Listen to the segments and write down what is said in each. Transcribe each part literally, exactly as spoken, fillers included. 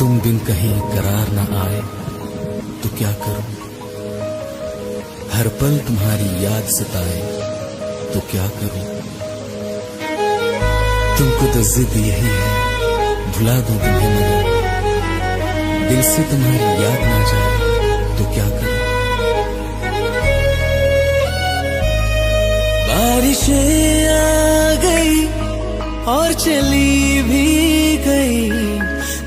تم بن کہیں قرار نہ آئے تو کیا کروں؟ ہر پل تمہاری یاد ستائے تو کیا کروں؟ تم کو تو ضد یہی ہے، بھلا دوں تمہیں، مگر دل سے تمہاری یاد نہ جائے تو کیا کروں؟ بارشیں آ گئی اور چلی بھی گئی،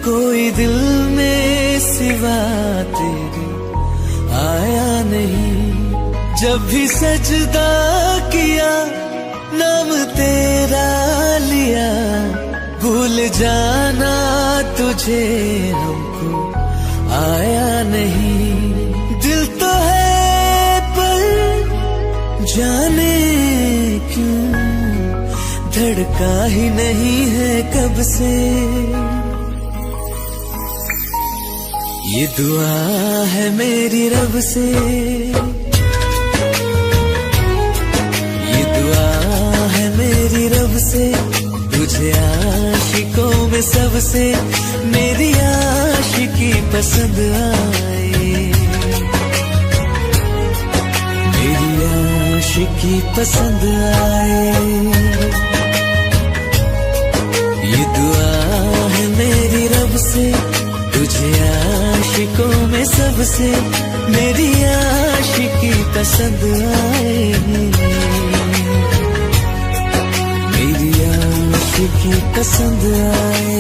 کوئی دل میں سوا تیرے آیا نہیں۔ جب بھی سجدہ کیا، نام تیرا لیا، بھول جانا تجھے ہم کو آیا نہیں۔ دل تو ہے پر جانے کیوں دھڑکا ہی نہیں ہے کب سے۔ یہ دعا ہے میری رب سے، یہ دعا ہے میری رب سے، تجھے عاشقوں میں سب سے میری عاشقی پسند آئے، میری عاشقی پسند آئے۔ یہ دعا ہے میری رب سے، تجھے عاشقوں میں سب سے میری عاشقی پسند آئے، میری عاشقی پسند آئے،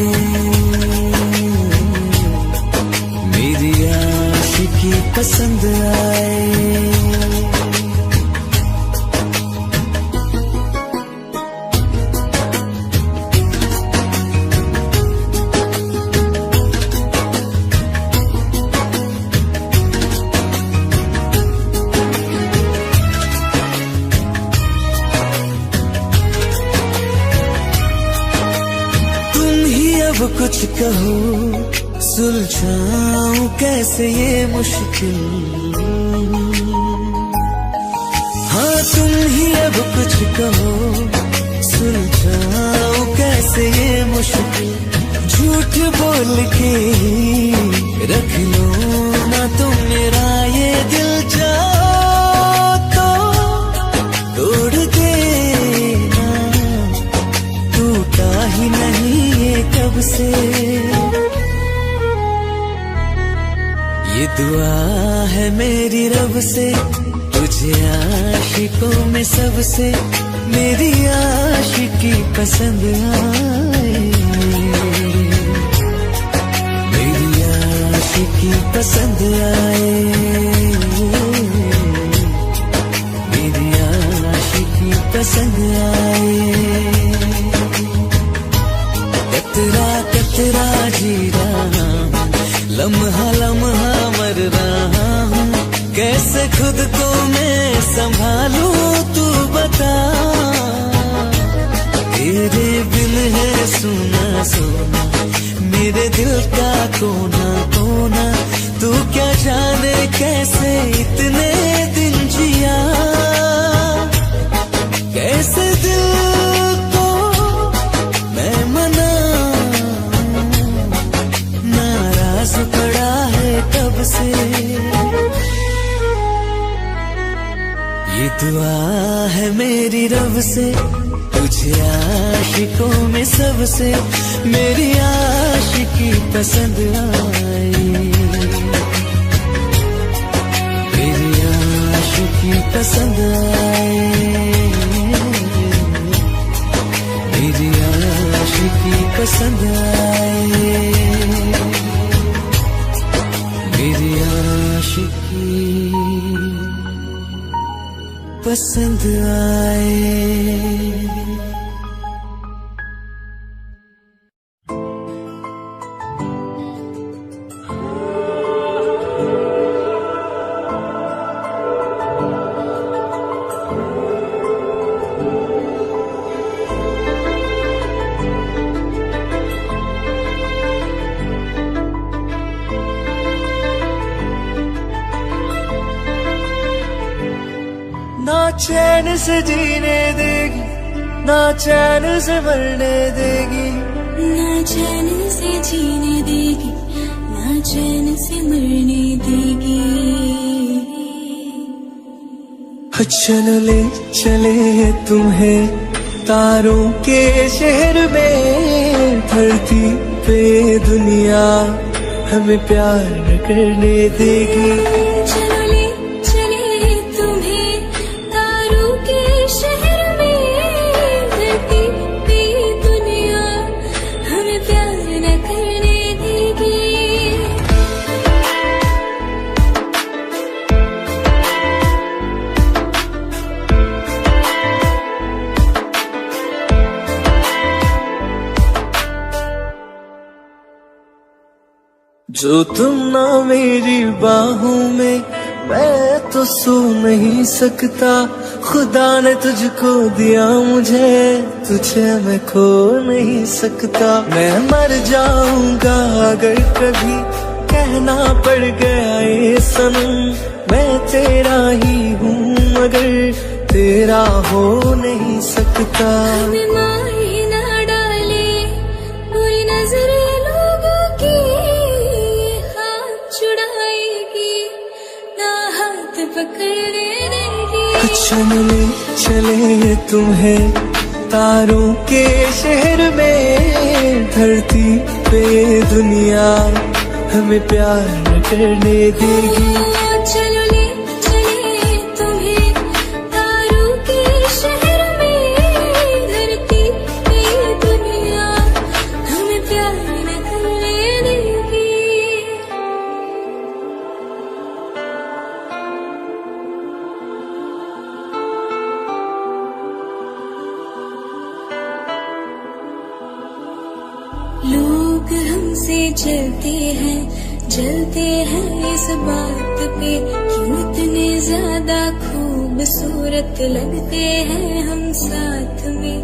میری عاشقی پسند آئے۔ تم ہی اب کچھ کہو، سلجھاؤں کیسے یہ مشکل؟ ہاں، تم ہی اب کچھ کہو، سلجھاؤں کیسے یہ مشکل؟ جھوٹ بول کے ہی رکھ لو نا تم میرا یہ دل، جاؤ تو توڑ دینا، ٹوٹا ہی نہیں یہ کب سے۔ یہ دعا ہے میری رب سے، تجھے عاشقوں میں سب سے میری عاشقی پسند آئے، میری عاشقی پسند آئے، میری عاشقی پسند آئے۔ قطرہ قطرہ جی رہا ہوں، لمحہ لمحہ مر رہا ہوں، کیسے خود کو میں سنبھالوں تو بتا، تیرے بن ہے سونا سونا میرے دل کا کونا کونا، تو کیا جانے کیسے اتنے دن جیا، کیسے دل کو میں مناؤں، ناراض پڑا ہے کب سے۔ یہ دعا ہے میری رب سے، تجھے عاشقوں میں سب سے میری عاشقی پسند آئے، میری عاشقی پسند آئے، میری عاشقی پسند آئے، میری عاشقی پسند آئے۔ نہ چین سے جینے دے گی، نہ چین سے مرنے دے گی، نہ چین سے جینے دے گی، چین سے مرنے دے گی۔ چلو لے چلے تمہیں تاروں کے شہر میں، دھرتی پہ دنیا ہمیں پیار نہ کرنے دے گی۔ چلو لے چلے تمہیں تاروں کے شہر میں، دھرتی پہ دنیا ہمیں پیار نہ کرنے دے گی۔ جو تم نہ میری باہوں میں، میں تو سو نہیں سکتا۔ خدا نے تجھ کو دیا مجھے، تجھے میں کھو نہیں سکتا۔ میں مر جاؤں گا اگر کبھی، کہنا پڑ گیا اے صنم، میں تیرا ہی ہوں مگر تیرا ہو نہیں سکتا۔ ہمیں ماہی نہ ڈالے، بری نظر لوگوں کی ہاتھ چھڑائے گی، نہ ہاتھ پکڑنے دے گی۔ چلے چلے تمہیں تاروں کے شہر میں، دھرتی پہ دنیا ہمیں پیار نہ کرنے دے گی۔ چلو لے چلے تمہیں تاروں کے شہر میں، دھرتی پہ دنیا ہمیں پیار نہ کرنے دے گی۔ لوگ ہم سے جلتے ہیں، جلتے ہیں اس بات پہ، کیوں اتنے زیادہ خوبصورت لگتے ہیں ہم ساتھ میں۔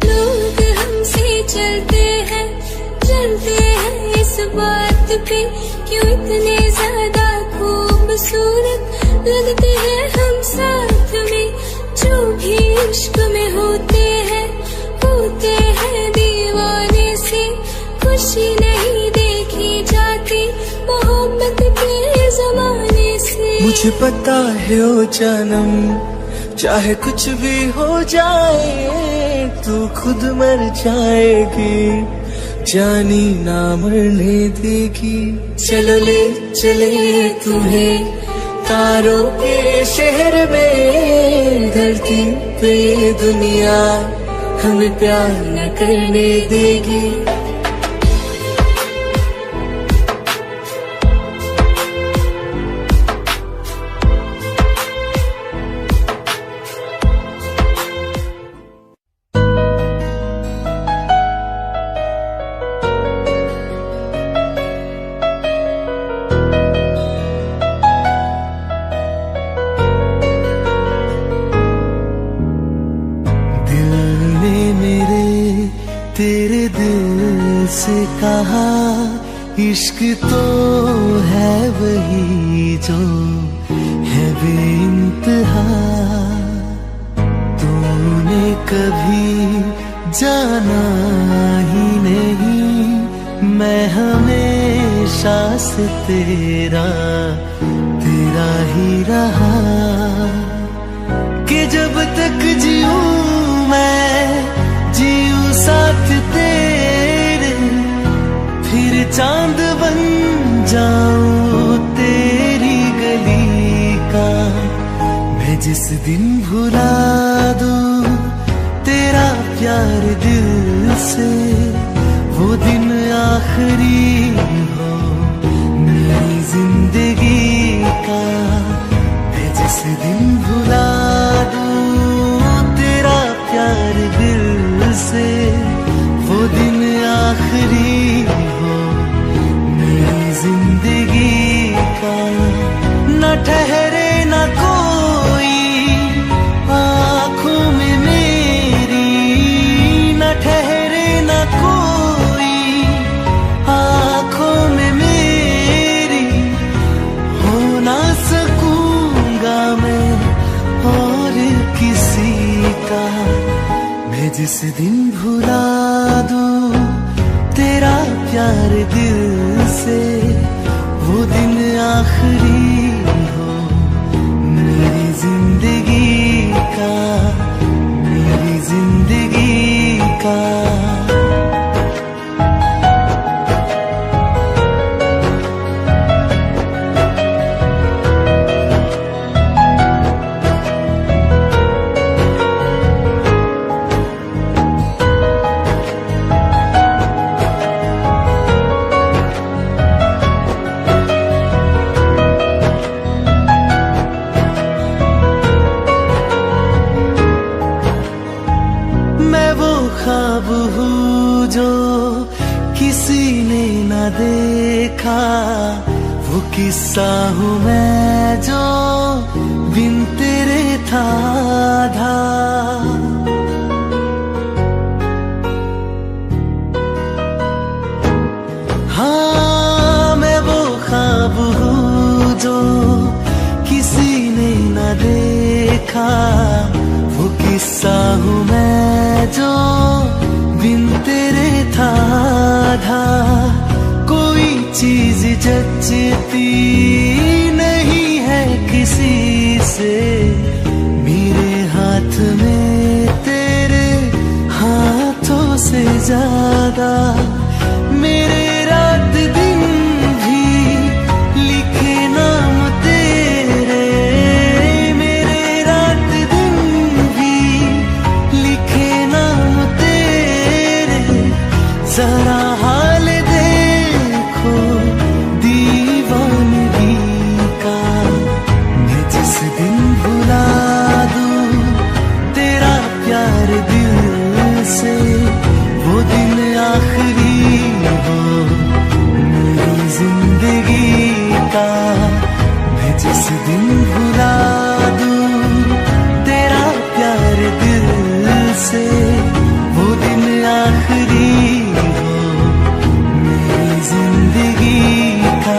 لوگ ہم سے جلتے ہیں، جلتے ہیں اس بات پہ، کیوں اتنے زیادہ خوبصورت لگتے ہیں ہم ساتھ میں۔ جو بھی عشق میں ہوتے ہیں، ہوتے ہیں دیوانے سے۔ خوشی نہیں دیکھی جاتی محبت کے زمانے سے۔ مجھے پتا ہے او جانم، چاہے کچھ بھی ہو جائے، تو خود مر جائے گی، جانی نہ مرنے دے گی۔ چلو لے چلے تمہیں تاروں کے شہر میں، دھرتی پہ دنیا ہمیں پیار نہ کرنے دے گی۔ دل نے میرے تیرے دل سے کہا، عشق تو ہے وہی جو ہے بے انتہا۔ تو نے کبھی جانا ہی نہیں، میں ہمیشہ سے تیرا، تیرا ہی رہا۔ کہ جب تک جیوں میں، جیوں ساتھ تیرے، پھر چاند بن جاؤں تیری گلی کا۔ میں جس دن بھلا دوں تیرا پیار دل سے، وہ دن آخری ہو میری زندگی کا۔ میں جس دن بھلا دوں تیرا پیار دل سے، وہ دن آخری ہو میری زندگی کا۔ نہ ٹھہرے نہ کوئی آنکھوں میں میری، نہ ٹھہرے نہ کوئی آنکھوں میں میری، ہو نہ سکوں گا میں اور کسی کا۔ میں جس دن بھلا دوں تیرا پیار دل سے، وہ دن آخری ہو میری زندگی کا، میری زندگی کا۔ میں وہ خواب ہوں جو کسی نے نہ دیکھا، وہ قصہ ہوں میں جو بن تیرے تھا آدھا۔ ہاں، میں وہ خواب ہوں جو کسی نے نہ دیکھا، وہ قصہ ہوں میں جو بن تیرے تھا آدھا۔ کوئی چیز جچتی نہیں ہے کسی سے، میرے ہاتھ میں تیرے ہاتھوں سے زیادہ۔ میرے رات دن بھی لکھے نام تیرے، میرے رات دن بھی لکھے نام تیرے۔ ذرا حال دیکھو دیوانگی کا، میں جس دن بھلا دوں تیرا پیار دل سے، وہ دن آخری ہو میری زندگی کا۔ میں جس دن بھلا دوں تیرا پیار دل سے، وہ دن آخری ہو میری زندگی کا۔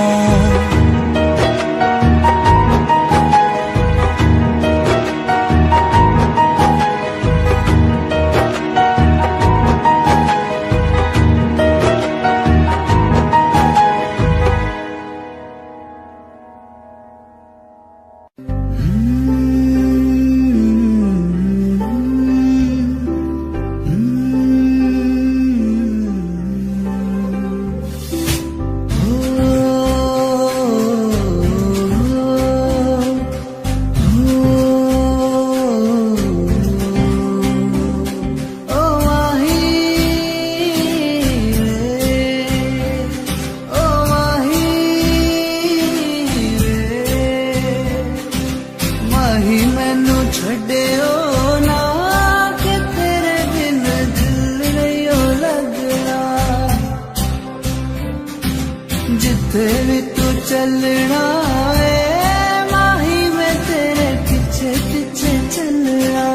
او ماہی وے، او ماہی وے، ماہی مینوں چھڈیو نا، کہ تیرے بن دل نہیں او لگنا۔ جتھے وی تو چلنا اے ماہی، میں تیرے پیچھے پیچھے چلنا۔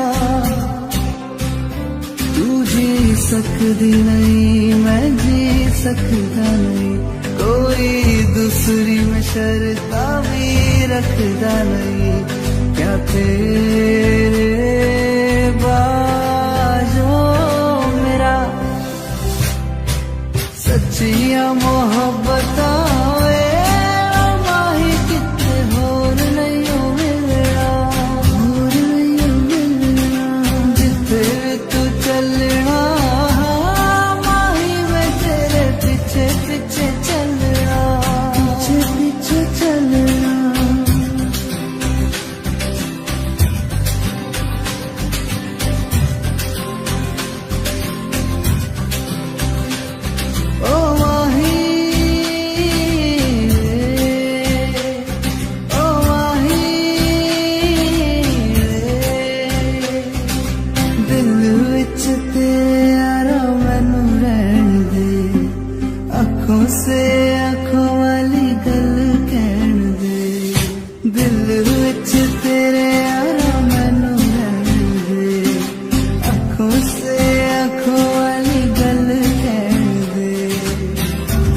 تو جی سکدی نہیں، میں جی سکدا نہیں، کوئی دوسری میں شرطاں بھی رکھدا نہیں۔ کیا تیرے باجو میرا سچیاں محبتاں اے، او ماہی کتے ہور نہیں او ملنا، ہور نہیں او ملنا۔ جتھے تو چلنا، ماہی میں تیرے پیچھے پیچھے چلنا، پیچھے پیچھے چلنا۔ او ماہی وے، او ماہی وے، دل وچ تیرے یارا مینوں رہن دے، اکھوں سے اکھوں والی گل کہن دے۔ دل وچ تیرے یارا مینوں رہن دے، اکھوں سے اکھوں والی گل کہن دے۔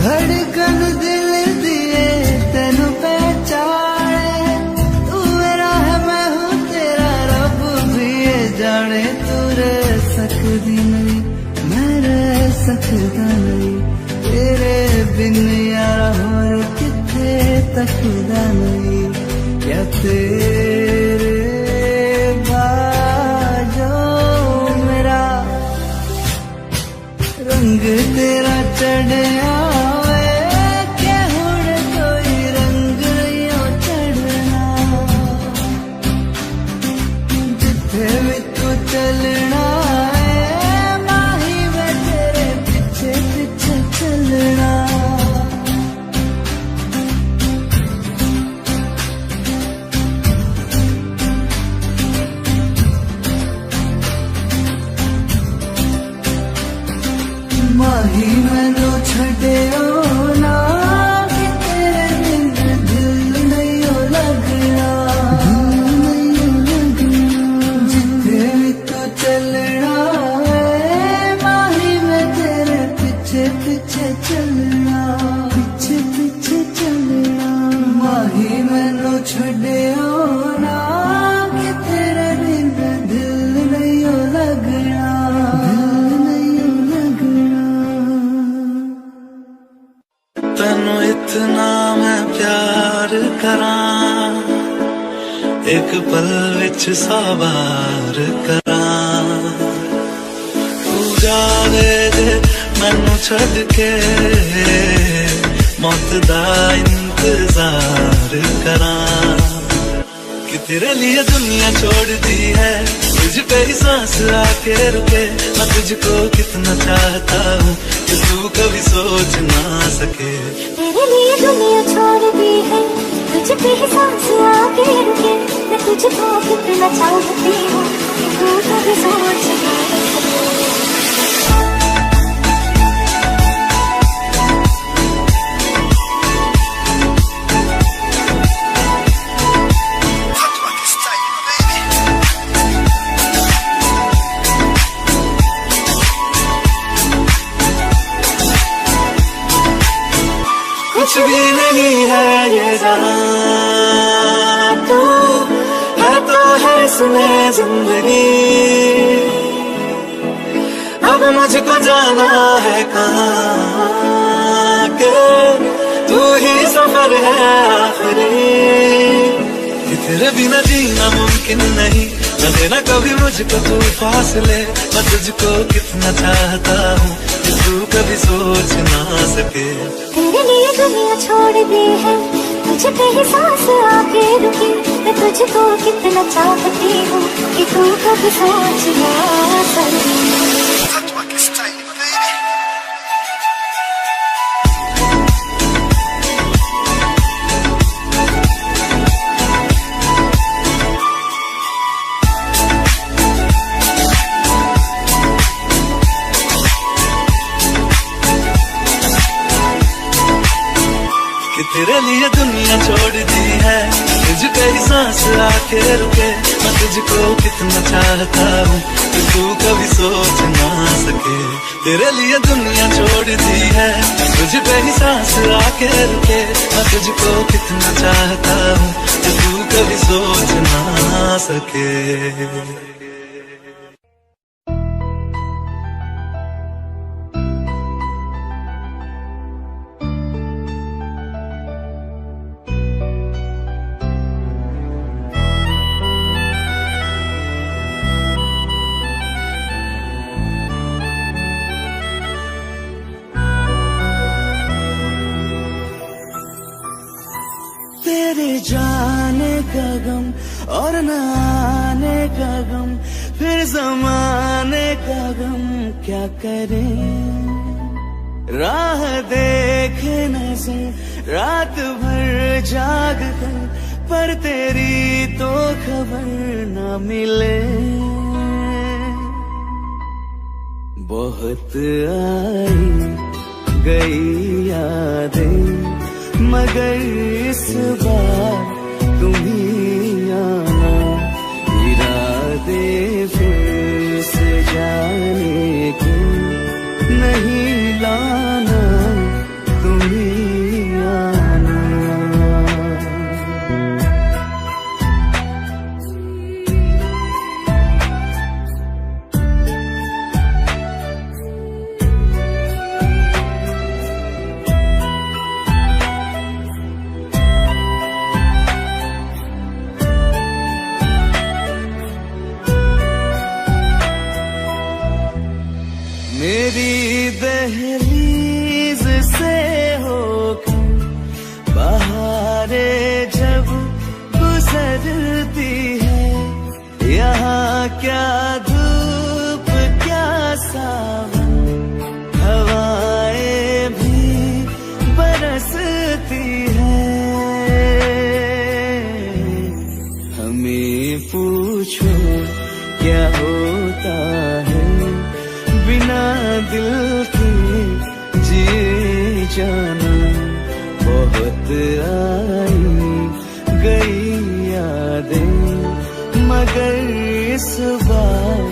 دھڑکن دل دی اے تینوں پہچان اے، تو میرا ہے میں ہوں تیرا، رب بھی اے جانے تو رہ سکدی نہیں، میں رہ سکدا نہیں تیرے بن یارا، ہور کتھے سکدا نہیں کیا تیرے باجو میرا۔ رنگ تیرا چڑھیا ہوئے کہ ہن کوئی رنگ نہیں چڑھنا۔ جتھے بھی تو چلنا ہے ماہی میں تیرے پیچھے پیچھے چلنا۔ ماہی مینوں چھڈیو نا، کہ تیرے بن دل نہیں لگنا۔ دل نہیں لگنا۔ جتھے بھی تو چلنا ہے، ماہی میں تیرے پیچھے پیچھے چلنا۔ پیچھے پیچھے چلنا۔ ماہی مینوں چھڈیو نا، کہ تیرے بن دل نہیں لگنا۔ دل نہیں لگنا۔ تینوں اتنا میں پیار کراں، ایک پل وچ سوار کراں۔ تو جاوے جے مینوں چھڈ کے، موت دا انتظار کراں۔ کہ تیرے لیے دنیا چھوڑ دی ہے، تجھ پہ ہی سانس آ کے رکے۔ میں تجھ کو کتنا چاہتا ہوں کہ تو کبھی سوچ نہ سکے۔ تیرے لیے دنیا چھوڑ دی ہے، تجھ پہ ہی سانس آ کے رکے۔ میں تجھ کو کتنا چاہتی ہوں کہ تو کبھی سوچ نہ سکے۔ کچھ بھی نہیں ہے یہ جہاں، تو ہے تو ہے اس میں زندگی۔ اب مجھ کو جانا ہے کہاں، کہ تو ہی سفر ہے آخری۔ کہ تیرے بنا جینا ممکن نہیں، نہ دینا کبھی مجھ کو تو فاصلے۔ میں تجھ کو کتنا چاہتا ہوں کہ تو کبھی سوچ نہ سکے۔ تیرے لیے دنیا چھوڑ دی ہے، تجھ پہ ہی سانس آ کے رکی۔ میں تجھ کو کتنا چاہتی ہوں کہ تو کبھی سوچ نہ سکے۔ کہ تیرے لیے دنیا چھوڑ دی ہے، تجھ پہ ہی سانس آ کے رکے۔ میں تجھ کو کتنا چاہتا ہوں کہ تو کبھی سوچ نہ سکے۔ تیرے لیے دنیا چھوڑ دی ہے، تجھ پہ ہی سانس آ کے رکے۔ میں تجھ کو کتنا چاہتا ہوں کہ تو کبھی سوچ نہ سکے۔ تیرے جانے کا غم اور نہ آنے کا غم، پھر زمانے کا غم کیا کرے؟ راہ دیکھے نظر رات بھر جاگ کر، پر تیری تو خبر نہ ملے۔ بہت آئی گئی یادیں، مگر اس بار تم ہی آنا۔ ارادے پھر سے جانے کے نہیں لانا، تم ہی آنا۔ میری دہلیز سے ہو کر بہاریں جب گزرتی ہے، یہاں کیا دھوپ کیا ساون، ہوائیں بھی برستی ہے۔ ہمیں پوچھو کیا ہوتا ہے بنا دل کے جیے جانا، بہت آئی گئی یادیں، مگر اس بار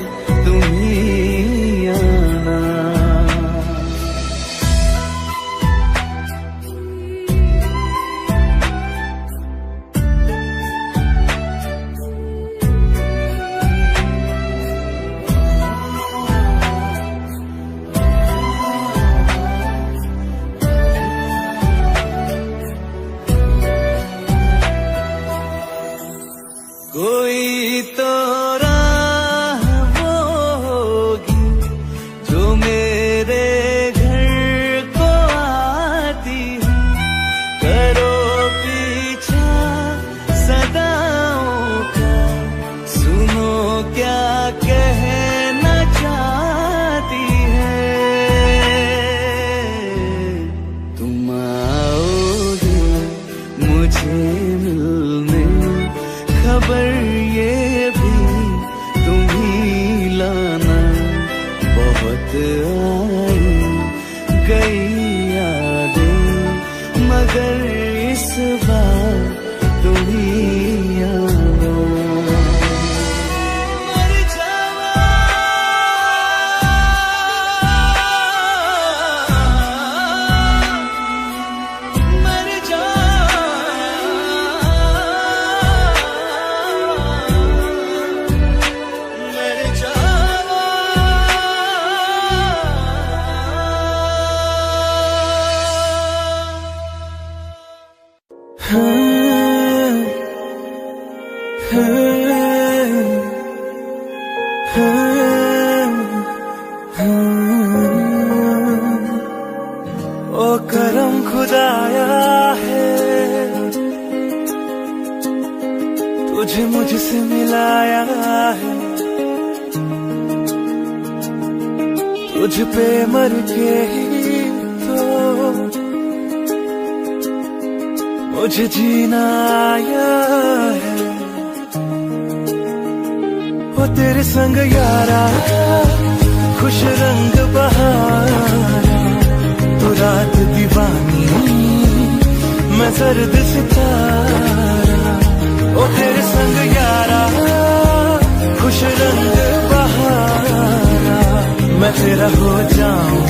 تم ہی آنا۔ کوئی تو راہ وہ ہوگی جو میرے گھر کو آتی ہو، کرو پیچھا صداؤں کا، سنو کیا کہنا چاہتی ہے۔ تم آؤ گے مجھے ملنے، خبر یہ بھی تم ہی لانا۔ بہت آئی گئی یادیں، مگر اس بار تم ہی آنا۔ مر جاواں، مر جاواں، مر جاواں۔ او کرم خدایا ہے، تجھے مجھ سے ملایا ہے، تجھ پہ مر کے ہی تو مجھے جینا آیا ہے۔ او تیرے سنگ یارا، خوش رنگ بہارا، تو رات دیوانی، میں زرد ستارہ۔ او تیرے سنگ یارا، خوش رنگ بہارا، میں تیرا ہو جاؤں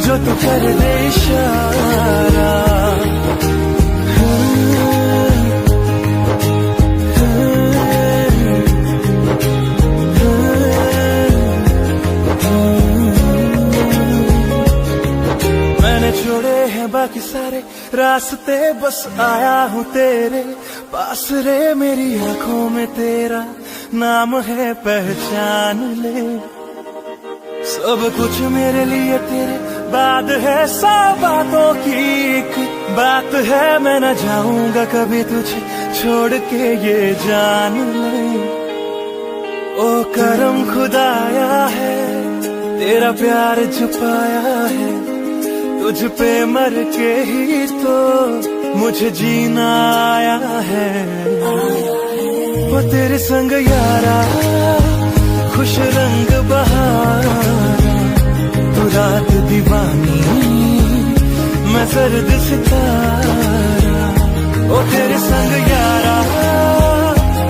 جو تو کر دے اشارہ۔ میں نے چھوڑے ہیں باقی سارے راستے، بس آیا ہوں تیرے پاس رے، میری آنکھوں میں تیرا نام ہے، پہچان لے۔ سب کچھ میرے لیے تیرے بعد ہے، سو باتوں کی ایک بات ہے، میں نہ جاؤں گا کبھی تجھے چھوڑ کے، یہ جان لے۔ او کرم خدایا ہے، تیرا پیار جو پایا ہے، تجھ پہ مر کے ہی تو مجھے جینا آیا ہے۔ وہ تیرے سنگ یارا، خوش رنگ بہارا، تو رات دیوانی، میں زرد ستارہ۔ او تیرے سنگ یارا،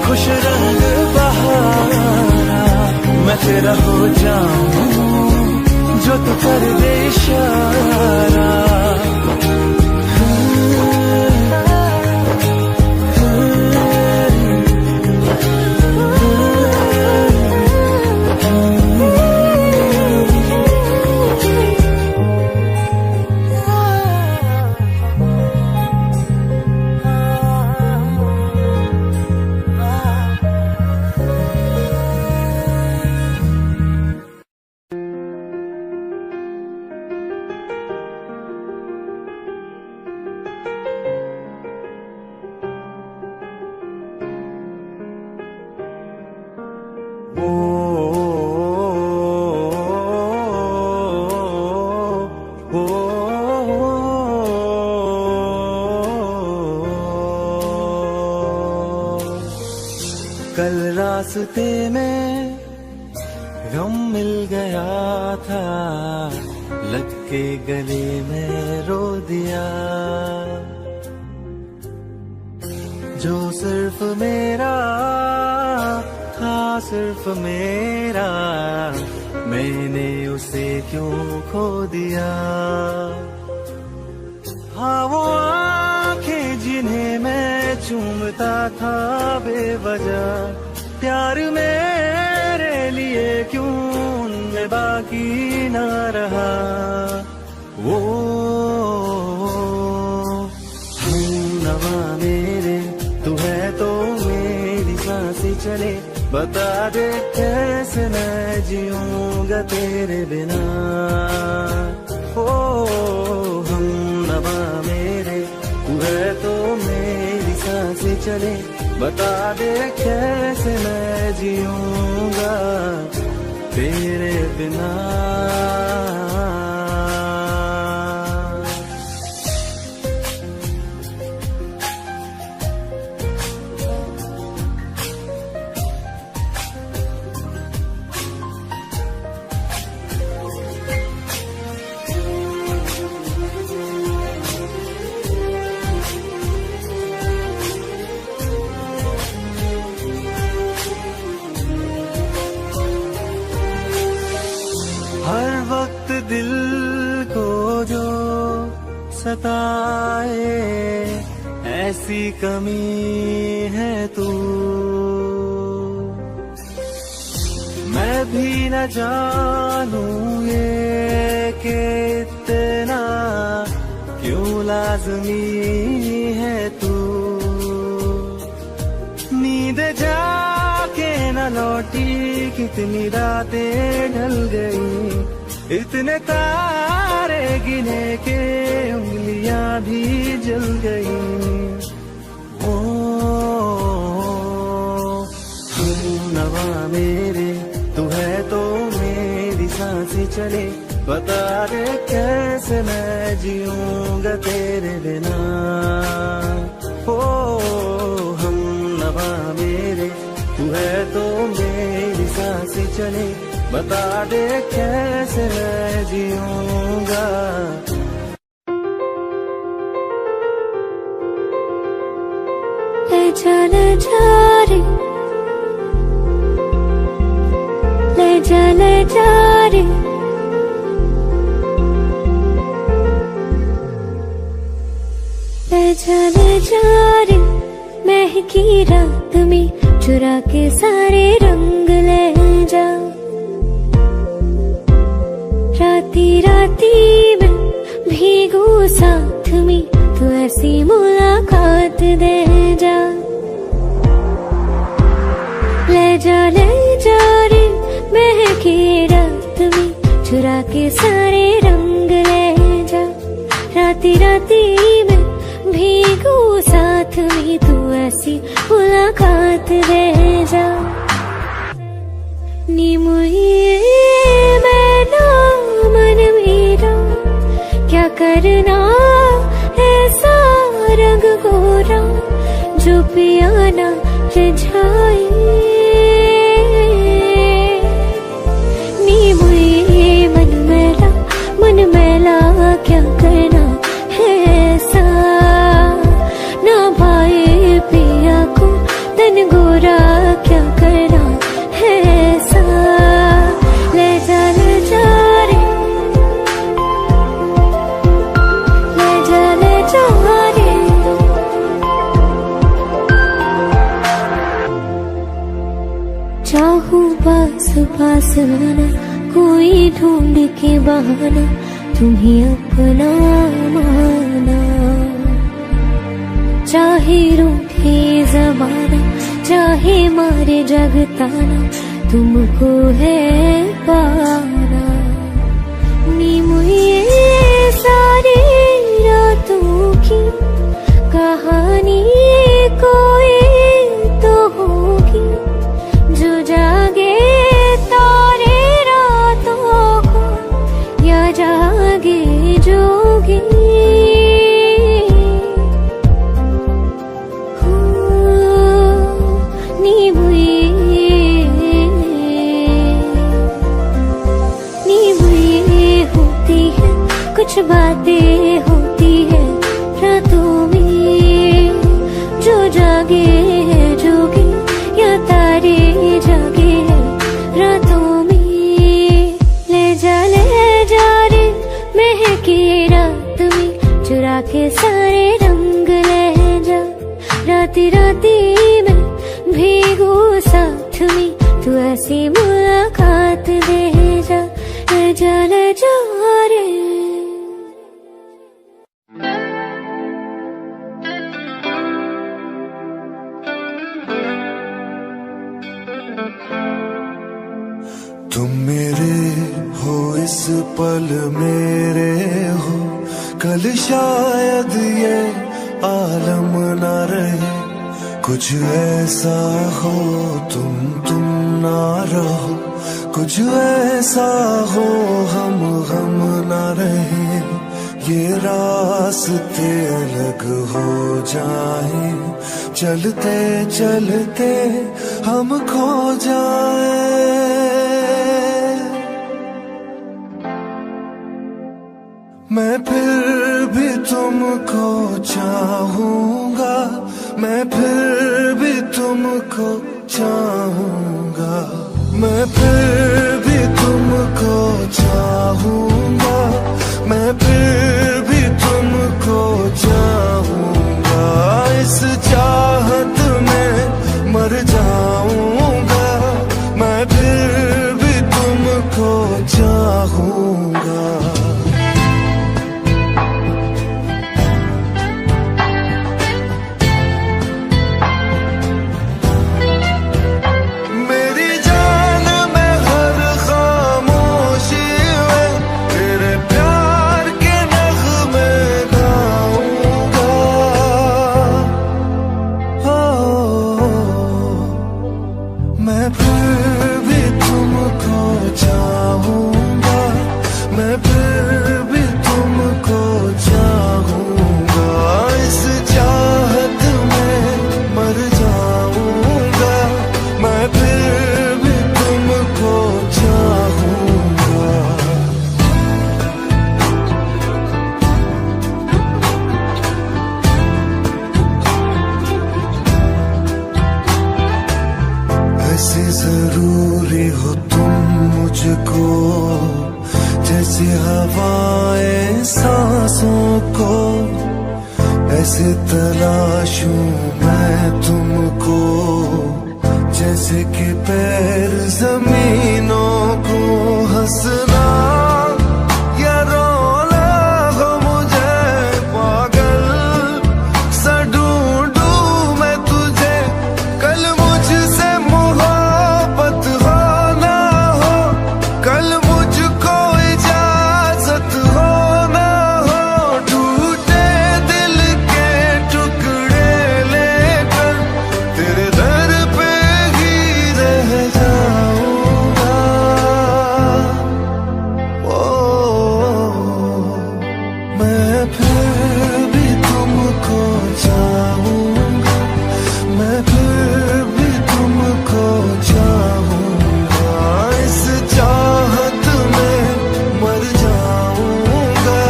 خوش رنگ بہارا، میں تیرا ہو جاؤں جو تو کر دے اشارہ۔ راستے میں غم مل گیا تھا، لگ کے گلے میں رو دیا۔ جو صرف میرا تھا، صرف میرا، میں نے اسے کیوں کھو دیا؟ ہاں، وہ آنکھیں جنہیں میں چومتا تھا بے وجہ، پیار میرے لیے کیوں ان میں باقی نہ رہا؟ وہ ہم نوا میرے، تو ہے تو میری سانسیں چلے، بتا دے کیسے میں جیوں گا تیرے بنا۔ او ہم نوا میرے، تو ہے تو میری سانسیں چلے، بتا دے کیسے میں جیوں گا تیرے بنا۔ ہر وقت دل کو جو ستائے، ایسی کمی ہے تو۔ میں بھی نہ جانوں یہ کہ اتنا کیوں لازمی ہے تو۔ نیند جا کے نہ لوٹی، کتنی راتیں ڈھل گئی، اتنے تارے گنے کہ انگلیاں بھی جل گئی۔ او ہم نوا میرے، تو ہے تو میری سانسیں چلے، بتا دے کیسے میں جیوں گا تیرے بنا۔ او ہم نوا میرے، تو ہے تو میری سانسیں چلے، بتا دے کیسے میں جیوں گا۔ لے جا، لے جا رے، لے جا، لے جا رے، لے جا، لے جا رے۔ مہکی رات میں چرا کے سارے رنگ لے جا۔ راتی راتی میں بھیگوں ساتھ میں، تو ایسی ملاقات دے جا۔ لے جا، لے جا رے، مہکی رات میں چرا کے سارے رنگ لے جا۔ راتی راتی میں بھیگوں ساتھ میں، تو ایسی ملاقات دے جا۔ نی مئی مینا من میرا، کیا کرنا ایسا رنگ گورا، جو پیا نہ رجھائے۔ نی مئی من میلا، من میلا کیا کرنا ہے ایسا؟ نہ بھائی پیا کو تن گورا کیا کرنا ہے ایسا؟ لے جا، لے جا رے، لے جا، لے جا رے۔ چاہوں پاس پاس آنا، کوئی ڈھونڈ کے بہانا، تمہیں اپنا مانا۔ چاہے روٹھے زمانہ، چاہے مارے جگ تانا، تم کو ہے پانا۔ نی مئی ساری راتوں کی کہانی کوئی تو ہوگی، جو جاگے تارے راتوں کو یا جاگے جوگی۔ ہو، نی مئی کچھ باتیں ہوتی ہے راتوں میں، جو جاگے ہیں جوگے یا تارے جاگے ہیں راتوں میں۔ لے جا، لے جا رے مہکے رات میں، چرا کے سارے رنگ لے جا۔ راتی راتی میں بھیگوں ساتھ میں، تو ایسی ملاقات دے جا، لے جا، لے جا رے۔ تم میرے ہو، اس پل میرے ہو، کل شاید یہ عالم نہ رہے۔ کچھ ایسا ہو، تم تم نہ رہو، کچھ ایسا ہو، ہم غم نہ رہے۔ یہ راستے الگ ہو جائیں، چلتے چلتے ہم کھو جائیں۔ میں پھر بھی تم کو چاہوں گا، میں پھر بھی تم کو چاہوں گا، میں پھر بھی تم کو چاہوں گا، میں پھر بھی تم کو چاہوں گا۔ اس چاہت میں مر جاؤں گا، میں پھر بھی تم کو چاہوں گا۔ میری جان، میں ہر خاموشی میں تیرے پیار کے نغمے گاؤں گا۔ ہو، میں پھر بھی تم کو چاہوں گا، میں پھر بھی تم کو چاہوں گا۔ اس چاہت میں مر جاؤں گا، میں پھر بھی تم کو چاہوں گا۔ ایسے ضروری ہو تم مجھ کو، جیسے ہوائیں سانسوں کو۔ ایسے تلاشوں میں تم کو، جیسے کہ پیر زمینوں کو۔ ہنسنا یا رونا ہو مجھے پاگل سا ڈھونڈوں میں تجھے۔ کل مجھ سے محبت ہو نہ ہو، کل مجھ کو اجازت ہو نہ ہو، ٹوٹے دل کے ٹکڑے لے کر تیرے در پہ ہی رہ جاؤں گا۔ او، میں پھر بھی تم کو چاہوں گا، میں پھر بھی تم کو چاہوں گا۔ اس چاہت میں مر جاؤں گا،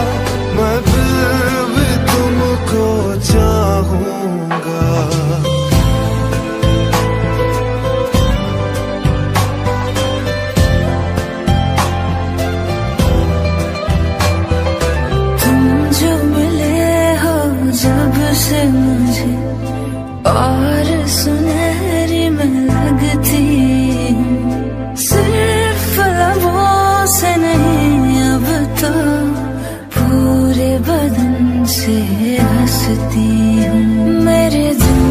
میں پھر بھی تم کو چاہوں گا۔ تم جو ملے ہو جب سے مجھے، اور سنہری میں لگتی ہوں۔ صرف لبوں سے نہیں، اب تو پورے بدن سے ہنستی ہوں۔ میرے دن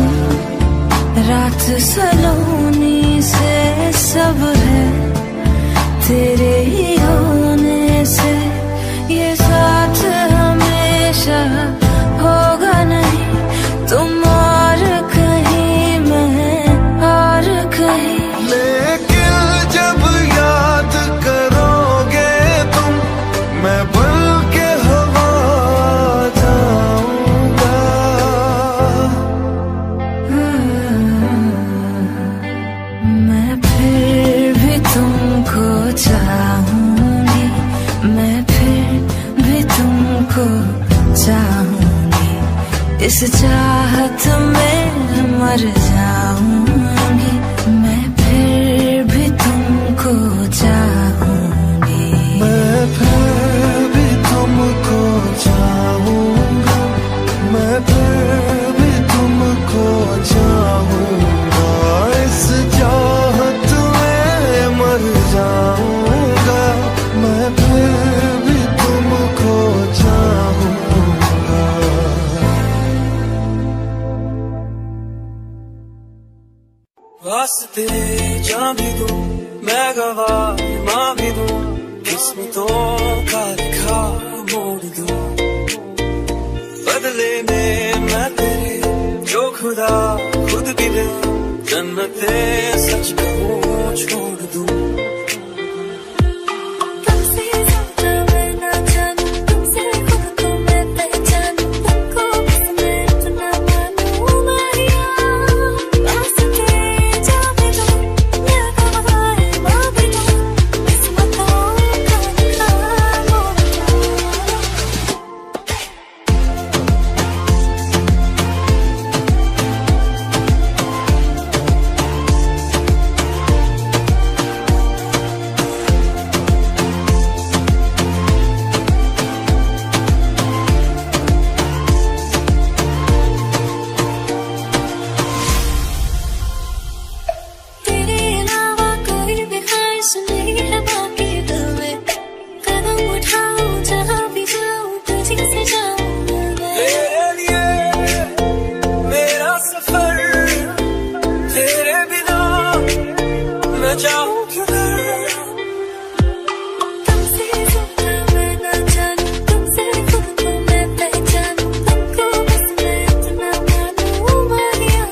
رات سلونی سے سب ہے تیرے ہی ہونے سے، یہ ساتھ ہمیشہ ہوگا نہیں، تم اور کہیں، میں اور کہیں۔ لیکن جب یاد کرو گے تم، میں بن کے ہوا جاؤں گا۔ میں پھر اس چاہت میں مر جاؤں گی، میں پھر بھی تم کو چاہوں گی۔ میں پھر بھی تم کو چاہوں گا، میں پھر بھی تم کو چاہوں گا۔ اس چاہت میں مر جاؤں گا، میں پھر بھی تم کو چاہوں گا۔ واسطے جاں بھی دوں، میں گواہ ماں بھی دوں، قسمتوں کا لکھا موڑ دوں۔ بدلے میں میں تیرے جو خدا خود بھی دے، جنت سچ کہوں چھوڑ دوں۔ تم سے زیادہ میں نہ جانوں، تم سے خود کو میں پہچانوں، تم کو بس میں اتنا مانوں، ماہیا۔ واسطے جاں بھی دوں، میں گواہ ماں بھی دوں، قسمتوں کا لکھا موڑ دوں۔ تیرے علاوہ کوئی بھی خواہش نہیں ہے باقی دل میں۔ قدم اٹھاؤں جہاں بھی جاؤں، تجھی سے جاؤں میں۔ تیرے لیے میرا سفر، تیرے بنا میں جاؤں کدھر؟ تم سے زیادہ میں نہ جانوں، تم سے خود کو میں پہچانوں، تم کو بس میں اتنا مانوں، ماہیا۔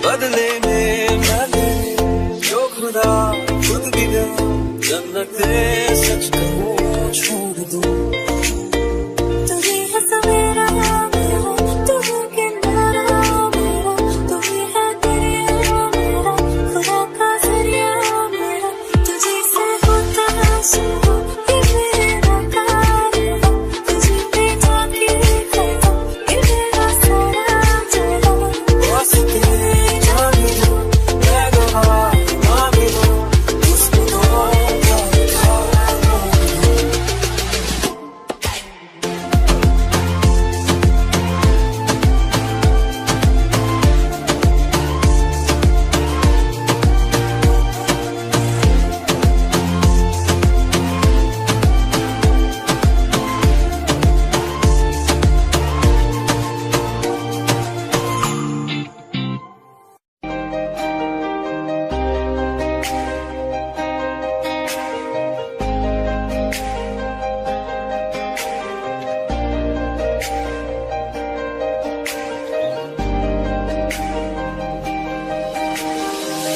بدلے میں میں تیرے جو خدا خود بھی دے، جنت سچ کہوں چھوڑ دوں۔ تو ہی ہے سویرا میرا، تو ہی کنارہ میرا، تو ہی ہے دریا میرا، خدا کا ذریعہ میرا۔ تجھے سے ہوتا ہے شروع، یہ میرا کارواں، تجھے پہ جا کے ختم، یہ میرا سارا جہاں۔ واسطے جاں بھی دوں، میں گواہ ماں بھی دوں، اس کو تو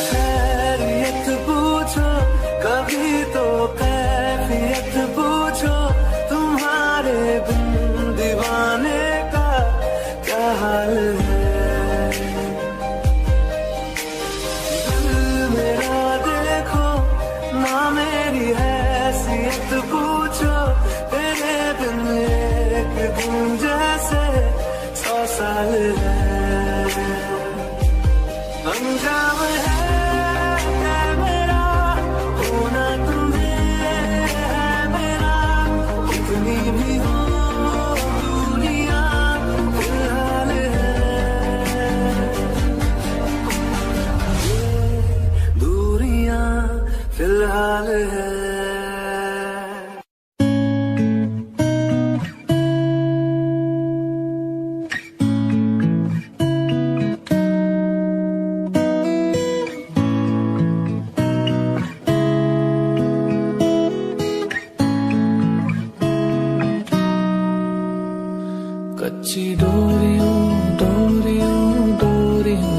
خیریت پوچھو، کبھی تو کیفیت پوچھو، تمہارے بن دیوانے کا کیا حال ہے؟ دل میرا دیکھو، نہ میری حیثیت پوچھو، تیرے بن ایک دن جیسے سو سال ہے۔ انجام ہے میرا، ہونا تمہیں ہے میرا، کتنی بھی ہو دنیا فی الحال ہے، دوریاں فی الحال ہے۔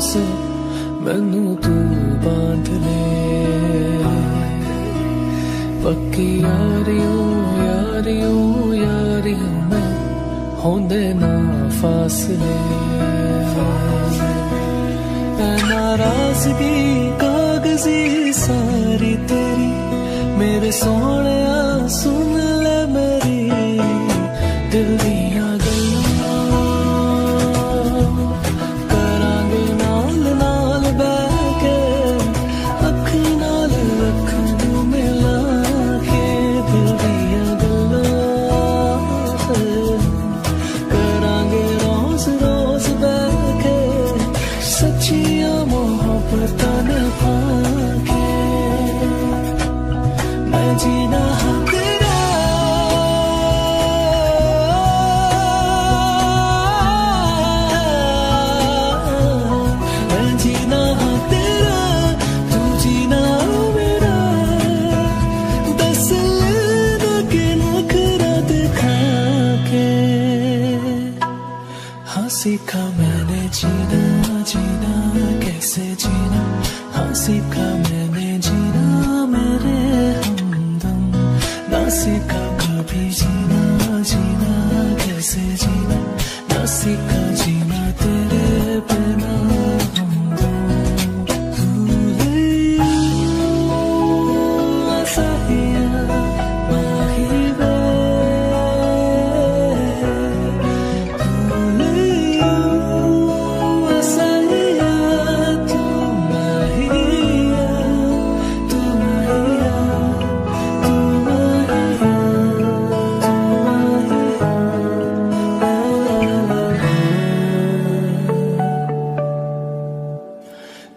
سے مینوں تو باندھ لے۔ پکی یاریوں، یاریوں، یاریوں میں ہوندے نا فاصلے۔ اے ناراضگی کاغذی ساری تیری، میرے سوہݨیا سن لے میری دل دیاں گلاں۔ کرانگے نال نال بہہ کے، اکھ نال اکھ نوں ملا کے، دل دیاں گلاں کرانگے روز روز بہہ کے، سچیاں محبتاں نبھا کے۔ میں جینا ہاں تیرا، میں جینا ہاں تیرا، تو جینا میرا۔ دس لینا کہ نخرہ دکھا کے۔ ہاں سیکھا میں نے جینا، جینا کیسے جینا۔ ہاں سیکھا میں نے جینا میرے ہمدم۔ نہ سیکھا کبھی جینا، جینا کیسے جینا۔ نہ سیکھا جینا تیرے بنا ہمدم۔ تو لے آ ساہیا ماہی وے۔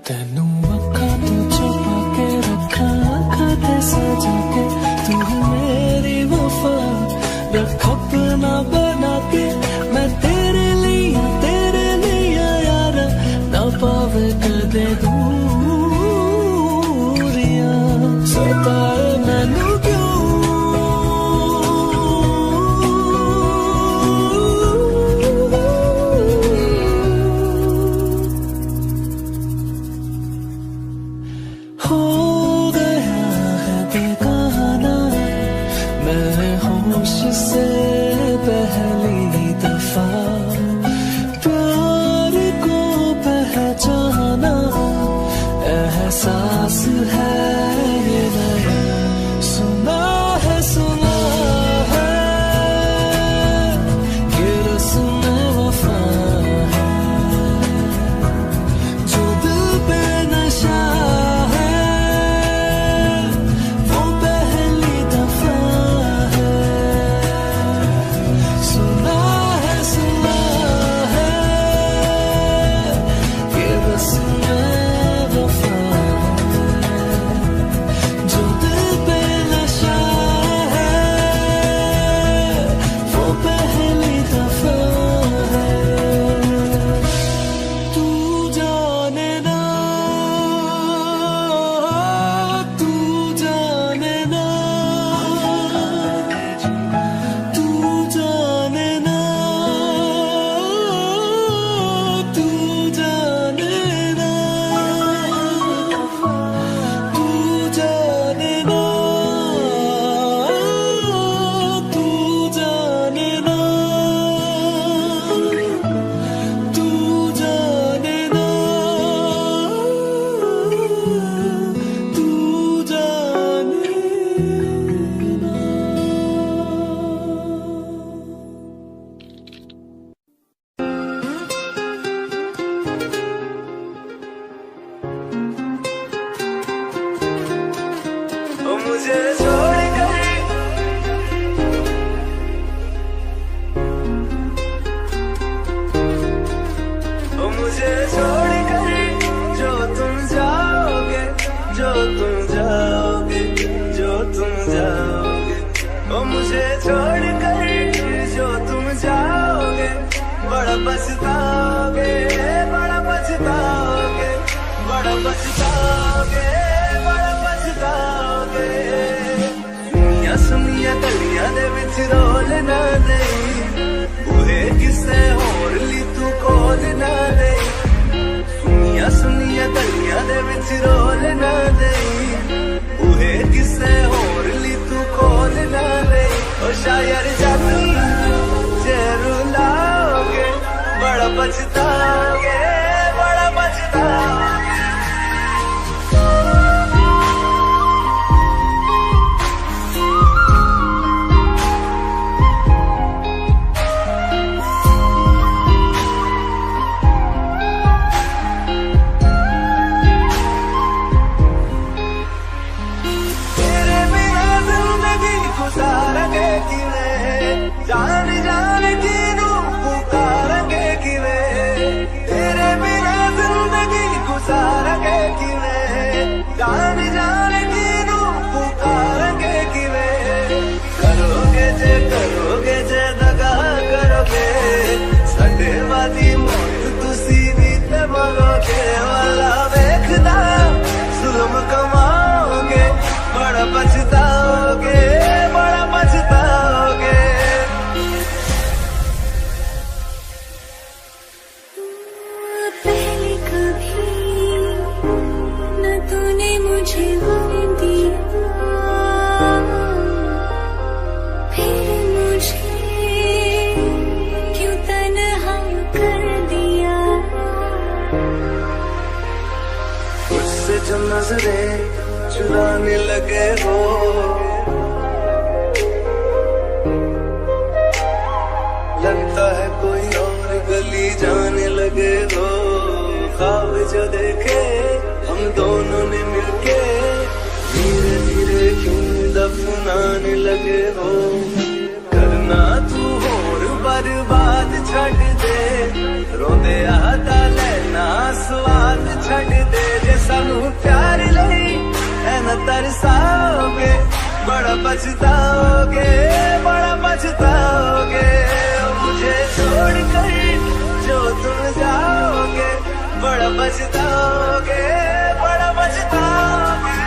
تینوں اکھاں توں چھپا کے رکھاں، اکھاں تے سجا کے، تو ہے میری وفا۔ رکھ اپنا بنا کے میں تیرے لیے، تیرے لیے یارا، نہ پاوے کدے دوریاں۔ ستائے مینوں کیوں ہو گیا ہے بیگانہ میں ہوش سے پہلی دفعہ۔ پیار کو پہچانا احساس ہے یہ نیا۔ سنا ہے، سنا ہے، یہ رسم وفا ہے۔ جو دل پہ نشہ ہے، وہ پہلی دفعہ ہے۔ سنا ہے، سنا ہے، یہ رسم وفا ہے۔ جو دل پہ نشہ ہے، وہ پہلی دفعہ ہے۔ تو جانے نا، تو جانے نا، تو جانے نا، تو جانے نا۔ تو جانے نا، تو جانے نا، تو جانے نا، تو جانے نا۔ او مجھے چھوڑ کر، او مجھے چھوڑ کر جو تم جاؤ گے، جو تم جاؤ گے، جو تم جاؤ گے۔ او مجھے چھوڑ کر جو تم جاؤ گے، بڑا پچھتاؤ گے، بڑا پچھتاؤ گے، بڑا پچھتاؤ گے، بڑا پچھتاؤ گے۔ سنیاں سنیاں گلیاں دے وچ رول نہ دئی، بوہے کسے ہور لی تو کول نہ دئی۔ سنیاں تیرے بنا زندگی گزارنگے کیویں، جان جان جی نوں پکارنگے کیویں۔ تیرے بنا زندگی گزارنگے کیویں، جان جان جی نوں پکارنگے کیویں۔ کروگے جے، کروگے جے دگا کروگے، ساڈے وادی موت تسی وی تے مروگے۔ والا ویکھدا ظلم کماؤگے، بڑا پچھتاؤگے، بڑا پچھتاؤگے۔ پہلے کبھی نہ تو نے مجھے غم دیا، پھر مجھے کیوں تنہا کر دیا۔ مجھ سے جو نظریں چرانے لگے ہو، لگتا ہے کوئی اور گلی جانے لگے ہو۔ خواب جو دیکھے ہم دونوں نے مل کے، دھیرے دھیرے کیوں دفنانے لگے ہو۔ کرنا تو ہور برباد چھڈ دے، روندے آ دا لینا سواد چھڈ دے۔ جے سانوں پیار لئی اے نہ ترساؤ گے، بڑا پچھتاؤ گے، بڑا پچھتاؤ گے۔ مجھے چھوڑ کر جو تم جاؤ گے، بڑا پچھتاؤ گے، بڑا پچھتاؤ گے۔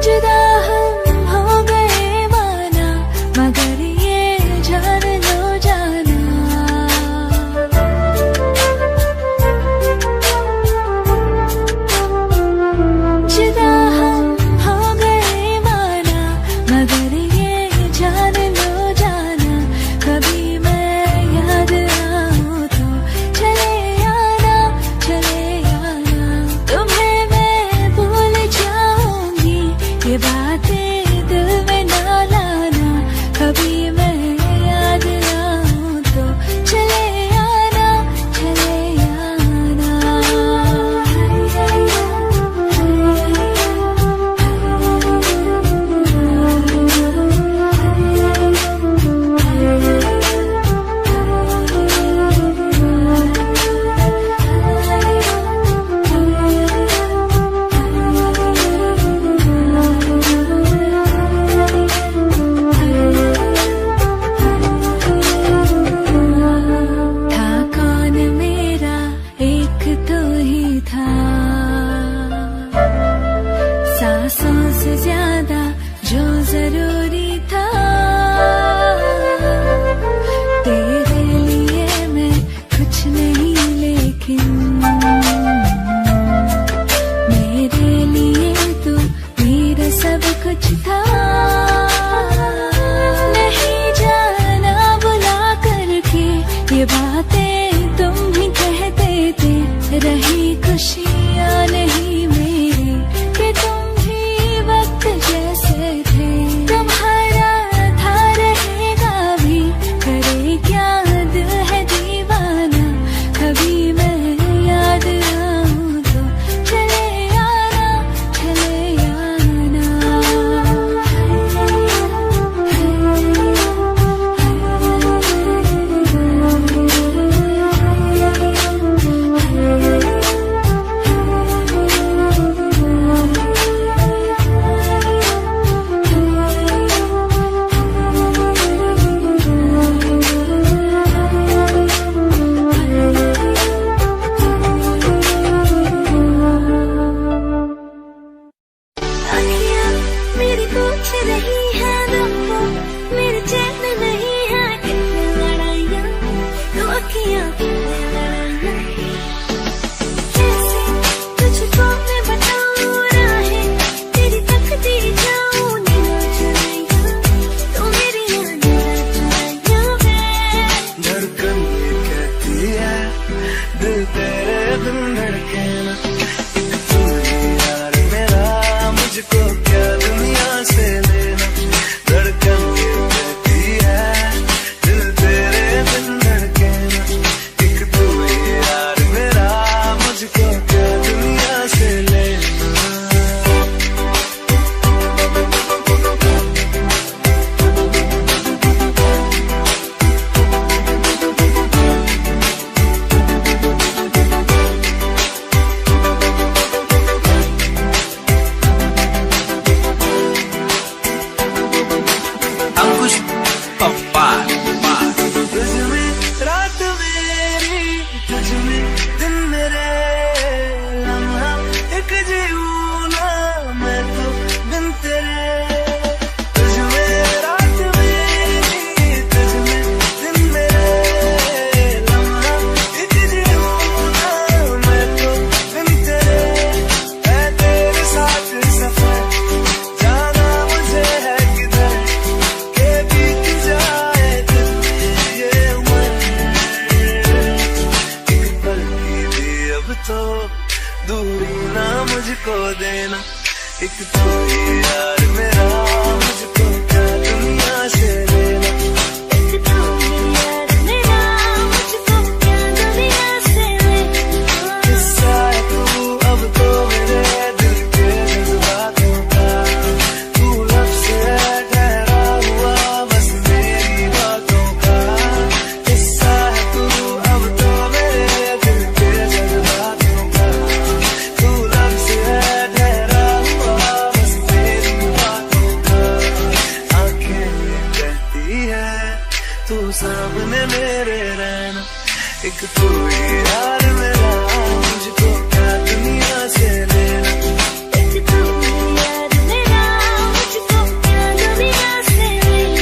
جدا ہم ہو گئے مانا، مگر یہ جان لو جانا۔ جدا ہم ہو گئے مانا، مگر یہ جان لو جانا، کبھی میں یاد آؤں تو چلے آنا، چلے آنا۔ تمہیں میں بھول جاؤں گی، یہ باتیں دل میں نہ لانا، کبھی میں یاد آؤں تو چلے آنا، چلے آنا۔ تھا کون میرا، ایک تو ہی تھا۔ سانسوں سے زیادہ جو ضروری تھا، تیرے لیے میں کچھ نہیں، لیکن میرے لیے تو میرا سب کچھ تھا۔ نہیں جانا بلا کر کے، یہ باتیں تم ہی کہتے تھے، رہی خوشیاں نہیں میری کہ تم بھی وقت جیسے تھے۔ تمہارا تھا، رہے گا بھی، کرے کیا دل ہے دیوانہ۔ کبھی میں یاد آؤں تو چلے آنا، چلے آنا۔ یار میرا، مجھ کو کیا دنیا سے لینا؟ ایک تو ہی یار میرا، مجھ کو کیا دنیا سے لینا؟ قصہ ہے تو اب تو میرے دل کے جذباتوں کا، تو لفظ ہے ٹھہرا ہوا بس میری باتوں کا۔ قصہ ہے تو اب تو میرے دل کے جذباتوں کا، تو لفظ ہے ٹھہرا ہوا بس میری باتوں کا۔ آنکھیں کہتی ہے تو سامنے میرے رہنا، ایک تو ہی یار میرا، مجھ کو کیا دنیا سے لینا؟ ایک تو ہی یار میرا، مجھ کو کیا دنیا سے لینا؟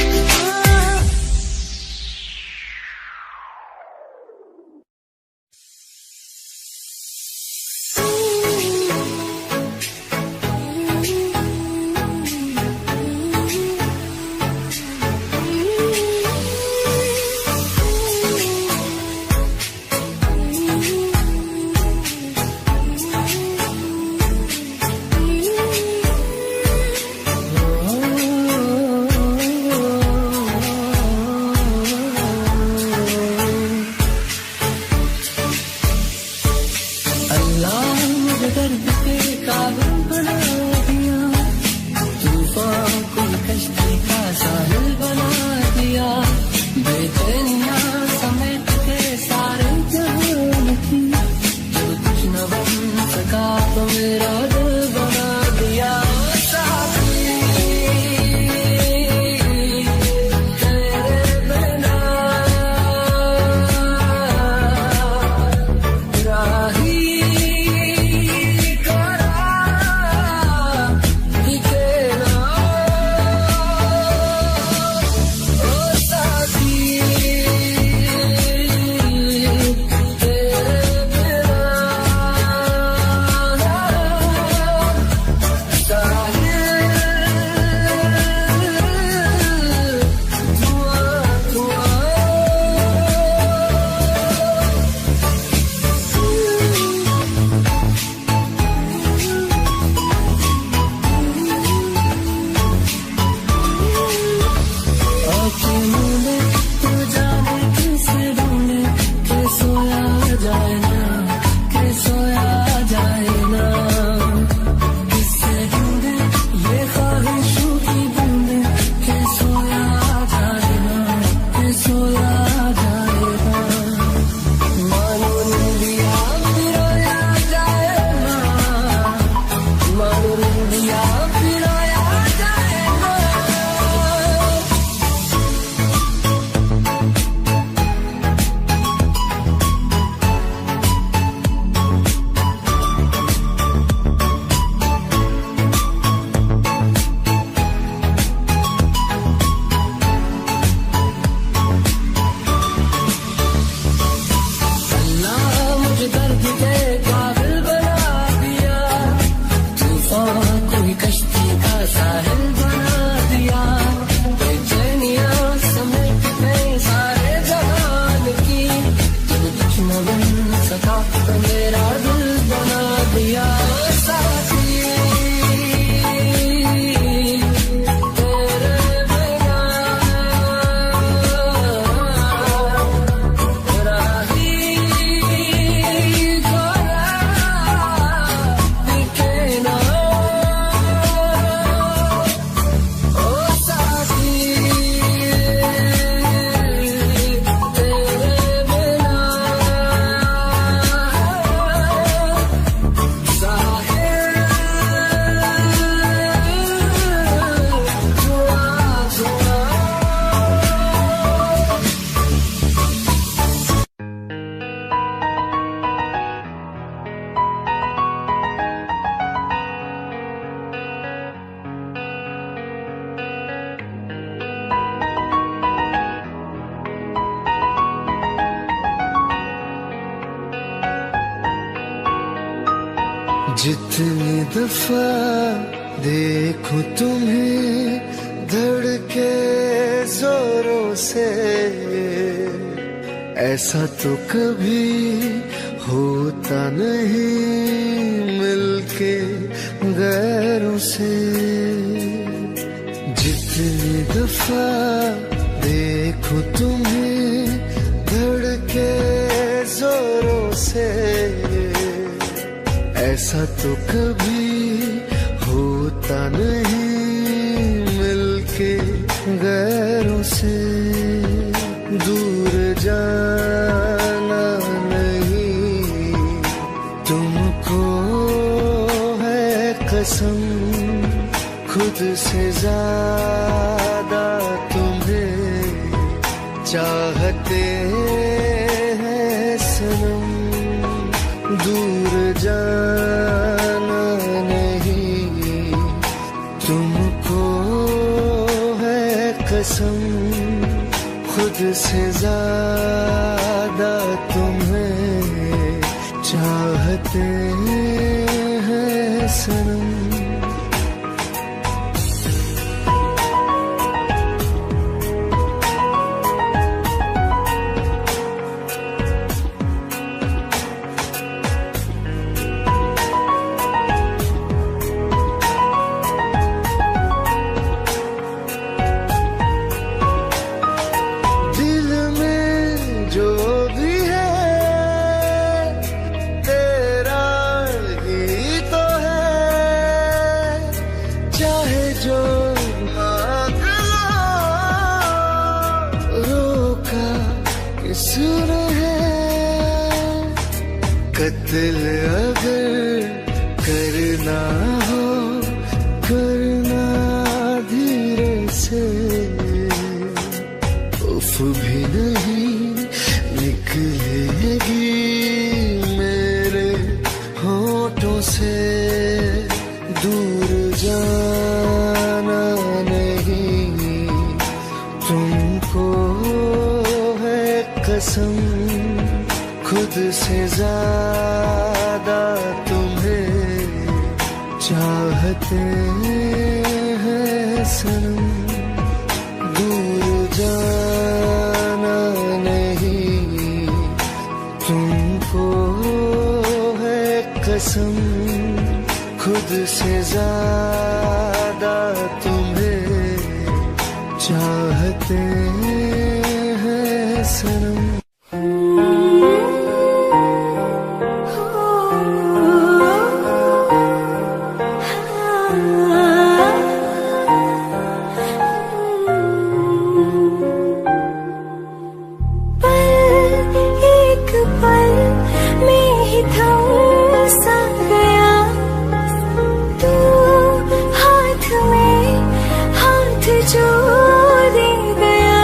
اللہ مجھے درد کے قابل بنا دیا، طوفان کو کشتی کا ساحل بنا دیا، بے چینیاں سمیٹ کے سارے جہان کی، جو کچھ نہ بن سکا تو میرا دل بنا دیا۔ ساقی، تیرے بنا راہی کرا دکھے نا، او ساقی، تیرے بنا۔ اللہ مجھے درد کے قابل بنا دیا، طوفان کوئی کشتی کا ساحل بنا دیا، بے چینیاں سمیٹ گئے سارے جہان کی، تم کچھ نہ بن سکا تو میرا دل بنا دیا۔ ساقی، تیرے بنا جتنی دفعہ دیکھوں تمہیں دھڑکے زوروں سے، ایسا تو کبھی ہوتا نہیں مل کے غیروں سے۔ اتنی دفعہ دیکھوں تمہیں دھڑکے زوروں سے، ایسا تو کبھی ہوتا نہیں، مل کے غیروں سے دور جانا نہیں۔ تم کو ہے قسم، خود سے زیادہ تمہیں چاہتے ہیں صنم، دور جانا نہیں۔ تم کو ہے قسم، خود سے زیادہ تمہیں چاہتے ہیں صنم۔ دل میں جو بھی ہے، تیرا ہی تو ہے، چاہے جو مانگ لو، روکا کس نے ہے؟ قتل اگر کرنا ہو، کرنا دھیرے سے، اف بھی نہیں نکلے گی میرے ہونٹوں سے۔ دور جانا نہیں، تم کو ہے قسم، خود سے زیادہ تمہیں چاہتے ہیں صنم۔ دور جانا نہیں، تم کو ہے قسم، خود سے زیادہ تمہیں چاہتے ہیں صنم۔ پل، ایک پل میں ہی تھم سا گیا تو، ہاتھ میں ہاتھ جو دے گیا۔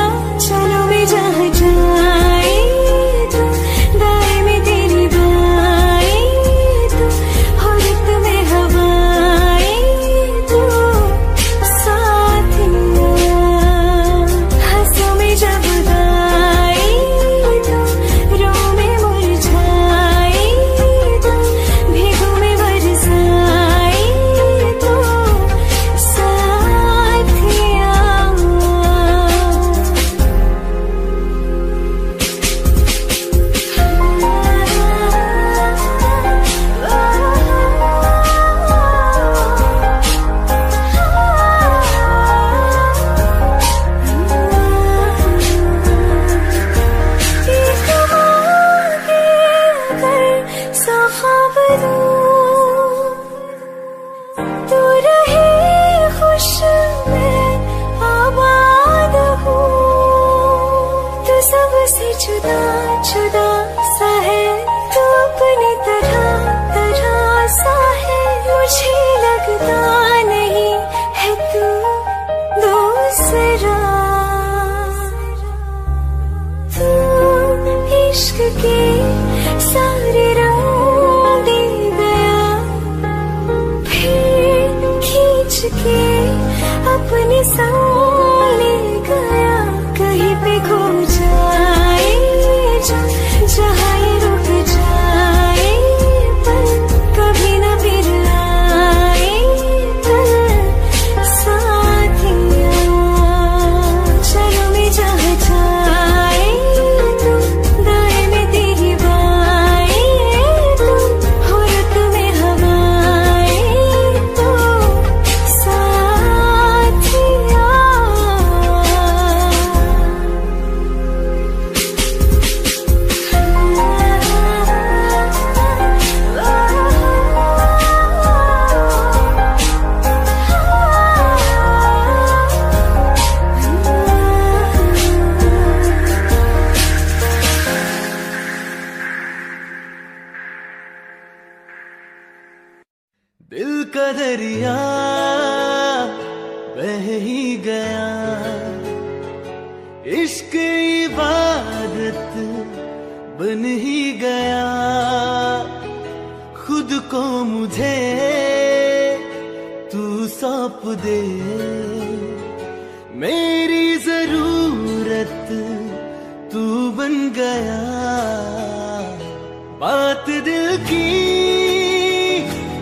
رہ ہی گیا، عشق عبادت بن ہی گیا، خود کو مجھے تو سونپ دے، میری ضرورت تو بن گیا۔ بات دل کی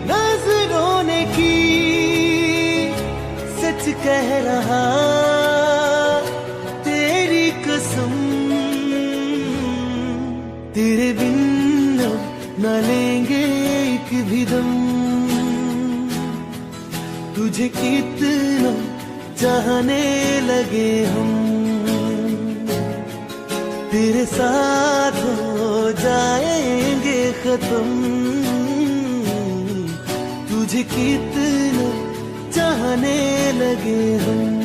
نظروں نے کی، سچ کہہ رہا تیری قسم، تیرے بن اب نہ لیں گے ایک بھی دم، تجھے کتنا چاہنے لگے ہم، تیرے ساتھ ہو جائیں گے ختم، تجھے کتنا چاہنے لگے ہم۔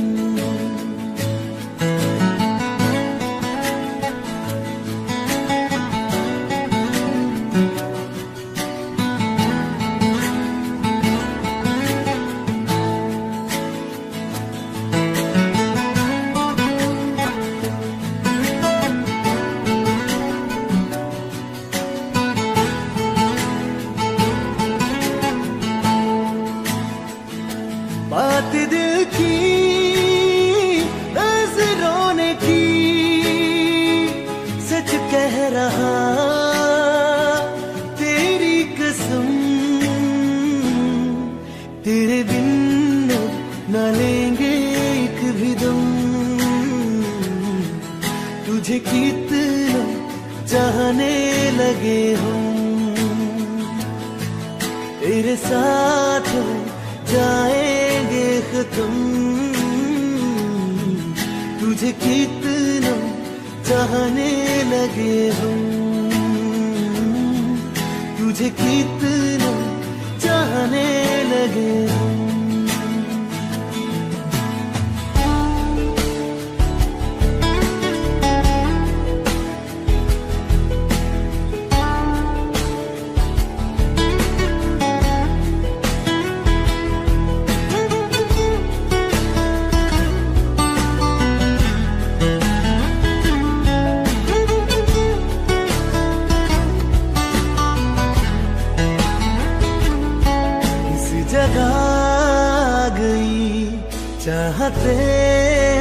بات دل کی نظروں نے کی، سچ کہہ رہا تیری قسم، تیرے بن اب نہ لیں گے ایک بھی دم، تجھے کتنا چاہنے لگے ہم، تیرے ساتھ ہو جائیں گے ختم، تجھے کتنا چاہنے لگے ہم، تجھے کتنا چاہنے لگے ہم۔ اس جگہ آ گئی چاہتے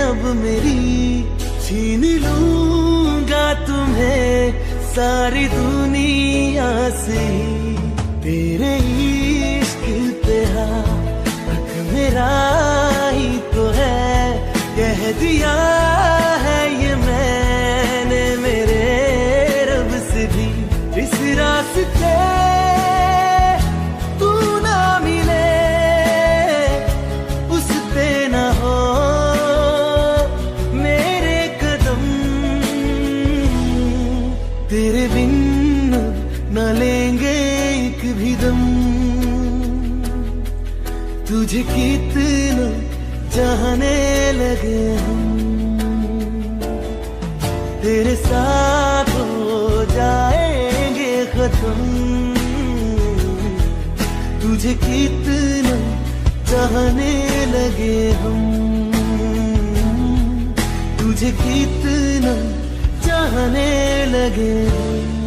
اب میری، چھین لوں گا تمہیں ساری دنیا سے۔ تیرے عشق پہ ہر حق میرا ہی تو ہے، کہہ دیا ہے یہ میں نے میرے رب سے بھی۔ اس راستے تو نہ ملے، اس پہ نہ ہو میرے قدم، تیرے بن اب نہ لیں گے ایک بھی دم، تجھے کتنا چاہنے لگے ہم، تیرے ساتھ ہو جائیں گے ختم، تجھے کتنا چاہنے لگے ہم، تجھے کتنا چاہنے لگے ہم۔